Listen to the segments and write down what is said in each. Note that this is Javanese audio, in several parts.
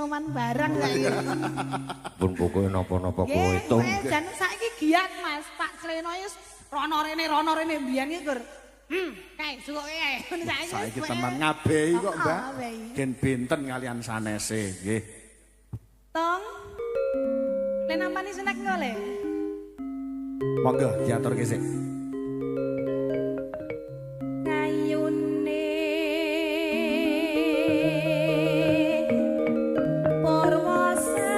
Noman barang saiki. Pun pokoke napa-napa kowe hitung. Jan saiki giat Mas, Pak Sleno wis rono rene mbiyen iki gur. Kae sukoke kae. Saiki tenan ngabehi kok, Mbak. Gen benten kalian sanese nggih. Tong. Le nampani sunak ngole. Monggo diaturke sik. Kayune Purwasa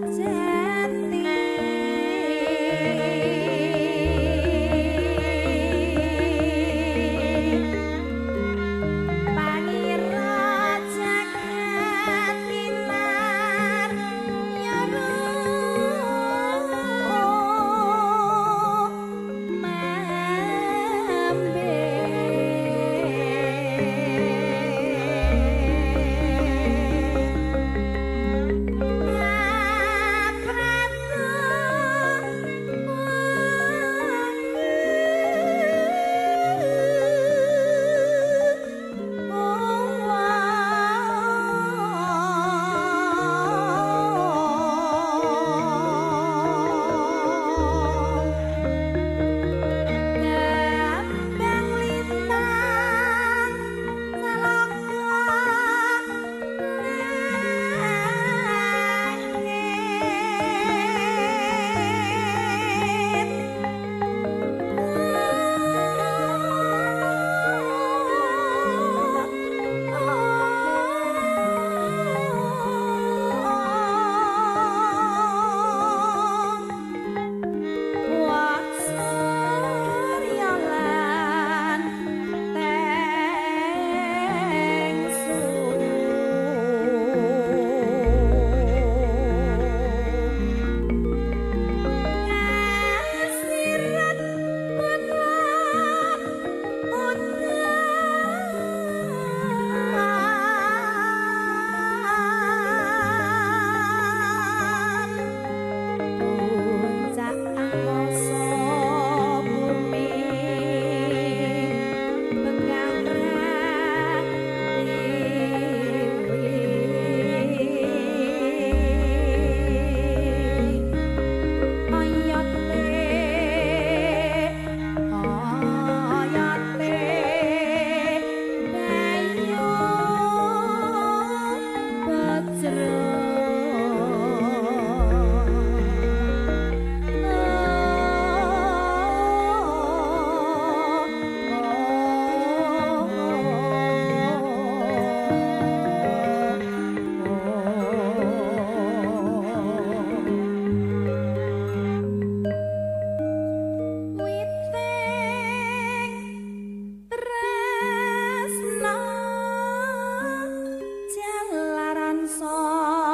Jati Pangira jagat kinar nyaru Jalaran so.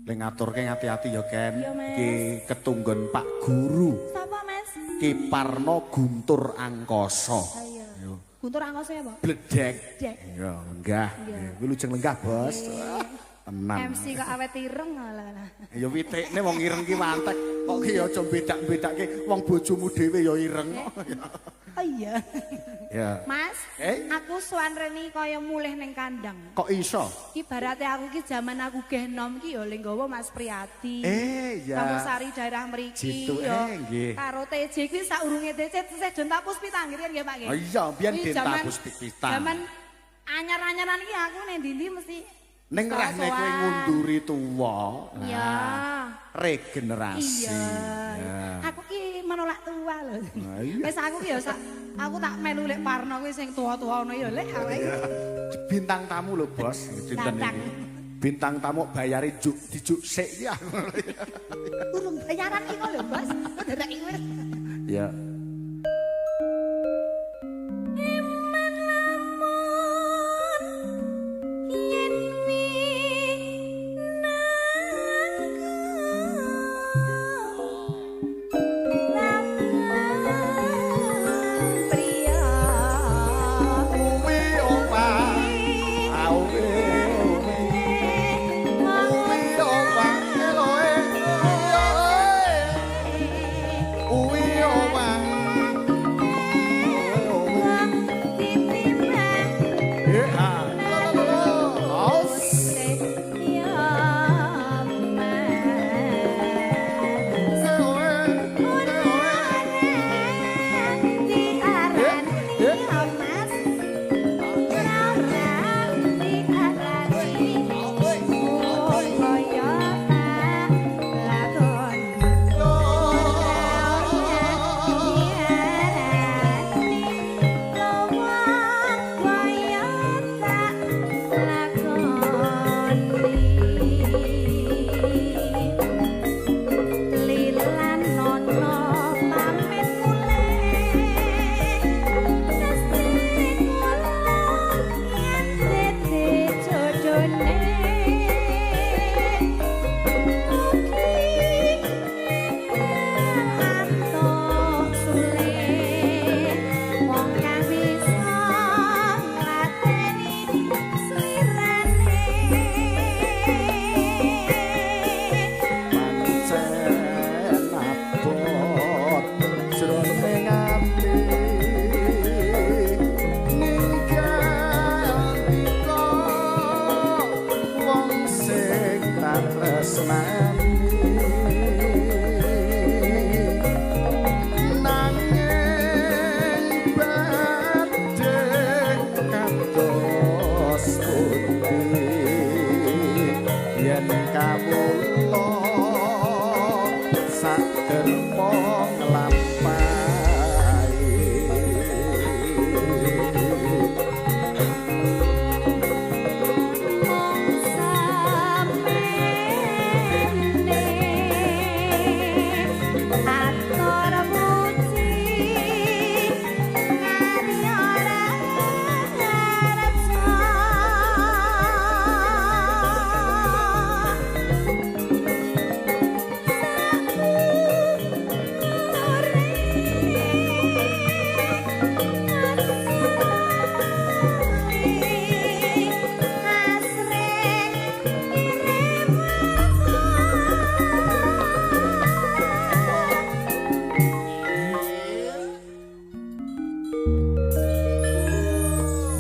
Le ngaturke ati-ati ya Ken. Iki ketunggon Pak Guru. Sapa Mas? Ki Parno Guntur Angkasa. Iya. Guntur Angkasa ya, Pak? Bledek. Iya, lenggah. Kuwi lujeng lenggah, Bos. Tenan. MC kok awet ireng lah. Ya witekne wong ireng ki wantek. Kok ki aja bedak-bedake wong bojomu dhewe ya ireng. Oh iya. Ya. Mas, aku sowan rene kaya mulih ning kandang. Kok iso? Ki barate aku ki jaman aku geh nom ki ya le nggawa Mas Priyadi. Iya. Kampung daerah mriki ya. Nggih. Karo TJ kuwi saurunge TC tesih Denta Puspita nggih nggih Pak nggih. Oh iya, biyen Denta Puspita. Jaman anyar-anyaran iki aku ning ndi-ndi mesti ning rehne kowe ngunduri tuwa. Iya. Regenerasi. Iya. Aku ki menolak tua lho. Wis aku ki ya aku tak melu Lek Parno kuwi sing tuwa-tuwa ngono ya Lek awake. Bintang tamu lho, Bos. Dinten iki. Bintang tamu bayare juk dijuk sik iki aku. Urung bayaran iki kok lho, Bos. Kok dadak iki wis. Ya.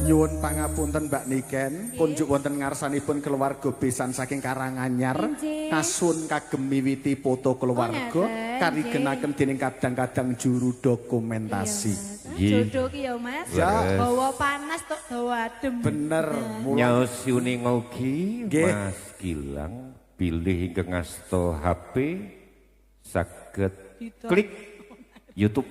Nyuwun pangapunten Mbak Niken, kunjuk wonten ngarsanipun keluarga besan saking Karanganyar, kasuwun kagem miwiti foto keluarga karigenaken dening kadang-kadang juru dokumentasi. Jodoh ki ya Mas, bawa panas tok dawa adem. Bener. Nyaos yuning ugi Mas Gilang bilih ingkang ngasta HP saged klik YouTube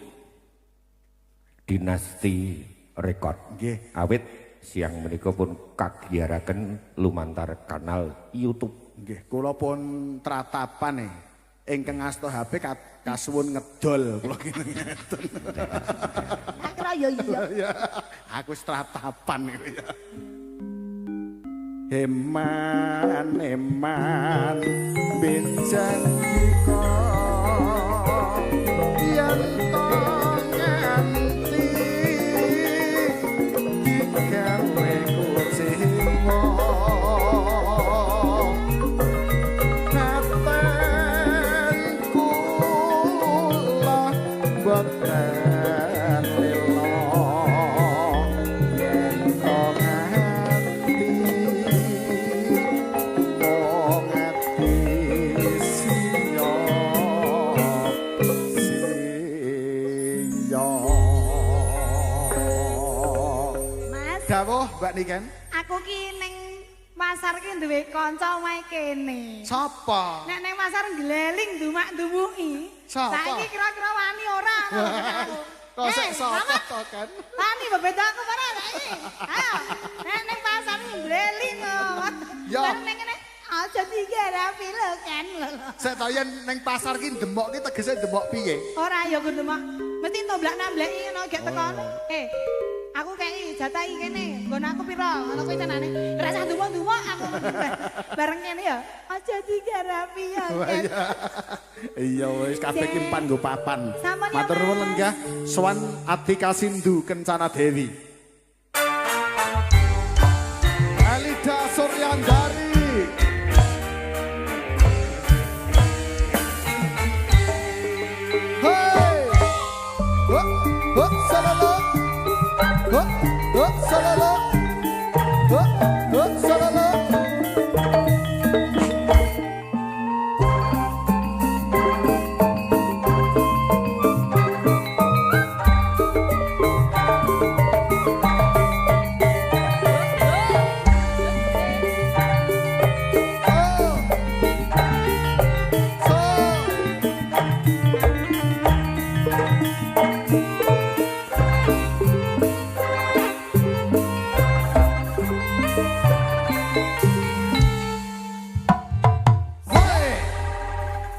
Dinasti Record. Nggih. Awit siang menika pun kagiyaraken lumantar kanal YouTube. Nggih, kula pun tratapan ingkang ngasta HP kasuwun ngedol kula ngeten. Tak kira ya iya. Aku wis tratapan niku ya. Eman eman Jandika yen to nganti digawe kuciwa batin kula boten lila yen to nganti mung ati siyo siyo. Mas, Dawuh Mbak Niken. Aku ki ning pasar ki duwe kanca omahe kene. Sapa? Nek ning pasar ngleling dumak-dumuki. Sapa? Saiki kira-kira wani ora ngono aku. Kok sik Eh, sapa Mamat, to kan? Wani bebeda aku ora saiki. Ayo, nek ning pasar ki ngleling kok. Ya. Bareng ning kene aja digarapi lho kan lho. Sik to yen ning pasar ki ndemok ki tegese ndemok piye? Ora ya kudu mak. Mesti nomblak-nambleki ngono gek teko. Eh, aku kei jatah iki kene, nggon aku pira? Ngono kuwi tenane. Ora usah ndumuk-ndumuk aku. Bareng kene ya. Aja digarapi ya kan. Iya wis kabeh ki empan nggo papan. Sampun ya, Matur nuwun Mas. lenggah sowan Atika Sindu Kencana Dewi. Elida Suryandari. Hey! Hop, hop, salala. Hop, hop, salala. Hop, hop, salala. Oh. So. Hoi.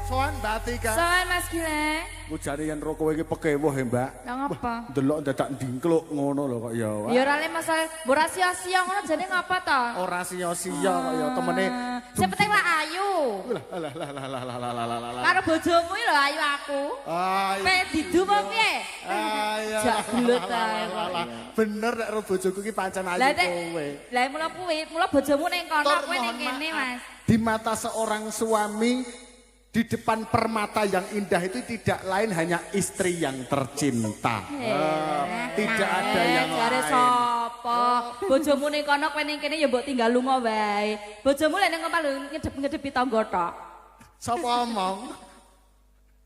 Sowan Mbak Atika. Sowan Mas Gilang. Ku jare yen ro kowe iki pekewuh e, Mbak. Lah ngapa? Ndelok dadak ndingkluk ngono lho kok ya. Ya ora le masalah mbok ora sia-sia ngono jane ngapa to? Ora sia-sia kok ya temene. Sing penting lah ayu. Lah lah lah lah lah lah lah lah lah. Karo bojomu iki lho ayu aku. Ayo. Pe didu apa piye? Ayo. Jak gelut ae kok. Bener nek ro bojoku ki pancen ayu Lah nek kowe. lah mula kuwi, mula bojomu ning kono Tur, kowe ning mohon kene, maaf. Mas. Di mata seorang suami di depan permata yang indah itu tidak lain hanya istri yang tercinta. Tidak ada yang Jare lain. sapa? Bojomu ning kono kowe ning kene ya mbok tinggal lunga wae. Bojomu lek ning omah lho ngedep-ngedepi tangga tok. Sapa omong?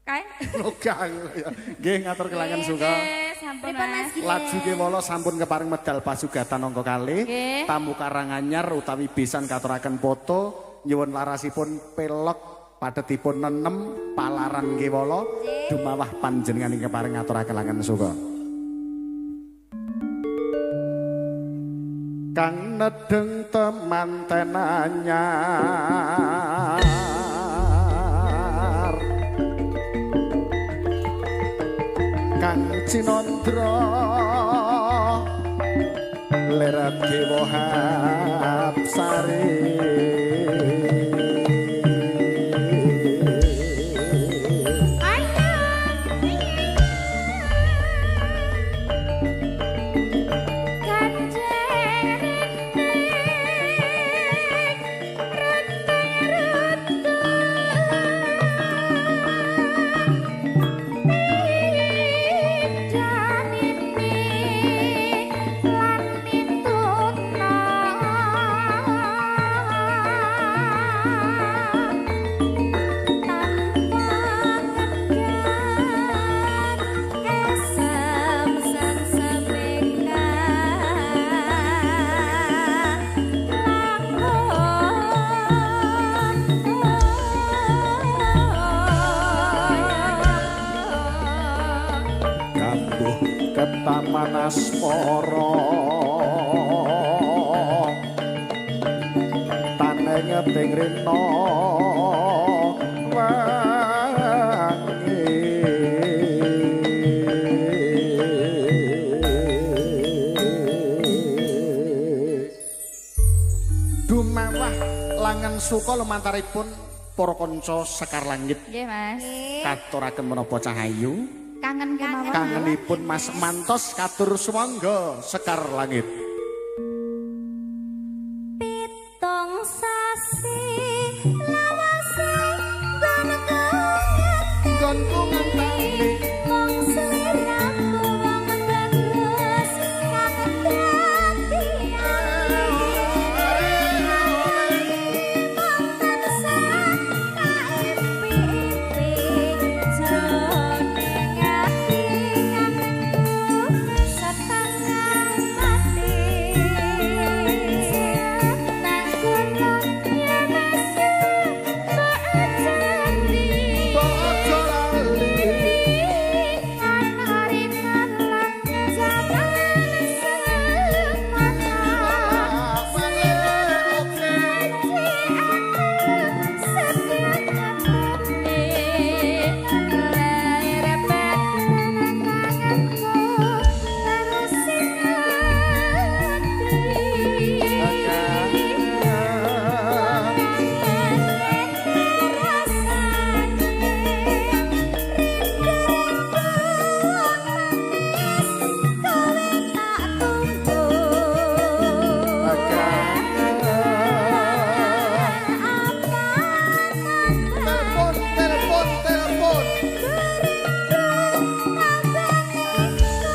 Kae. Logah ya. Nggih ngatur kelangan suka. Nggih, sampun Pripun, Mas Mas. Gilang? Laju kewala sampun keparing medal pasugatan angka kalih. Nggih. Tamu Karanganyar utawi besan katuraken foto nyuwun larasipun pelok padhetipun nenem palaran kewala dumawah panjenengan ing keparing ngaturaken langen suka. Kang nedeng temanten anyar Kang Cinondra leret dewa hapsari. Kambuh ketaman asmara taneng ting rena wangi. Dumawah langen suka lumantaripun Para kanca Sekar Langit. Nggih, Mas. Katuraken menapa cahayu. Kangen kemawon. Kangenipun Mas Mantos katur sumangga Sekar Langit. 7 sasi lawase nggonku ngenteni mung sliramu wong bagus kangen dadi mung tansah kaimpi-impi jroning ati kangenku setengah mati nang gunung ya Mas mbok aja lali. Aja lali. Telepon, telepon, telepon. Aja lali.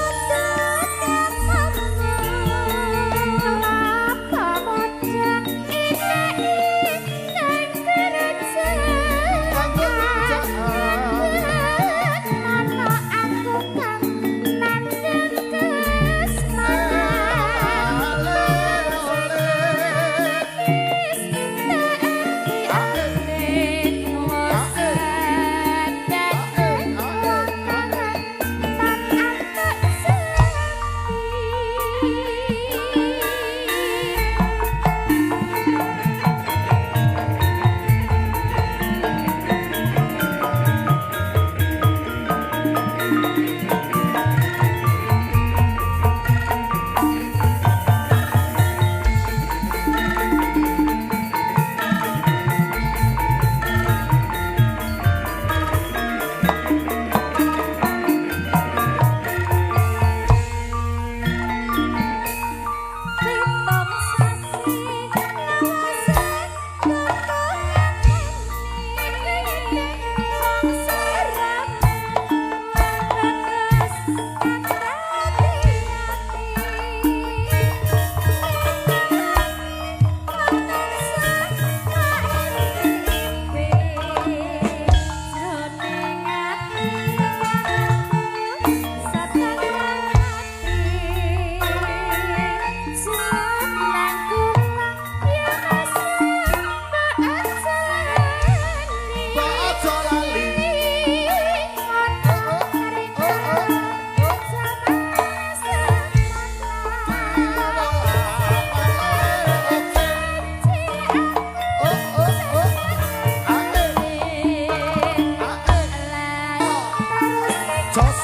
Jos.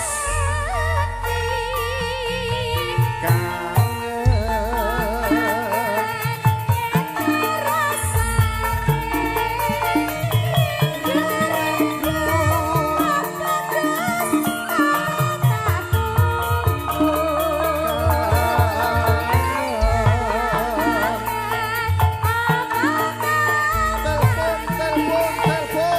Kangen. Telepon, telepon, telepon.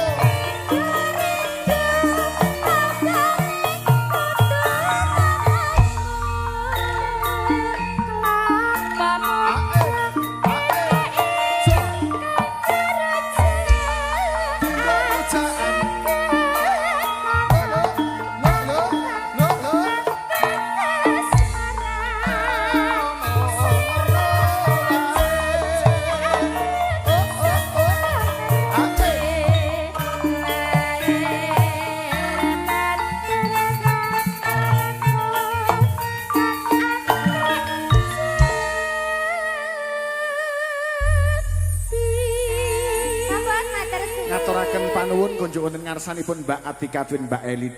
Ngaturaken panuwun kunjuk wonten ngarsanipun Mbak Atika Twin Mbak Eli.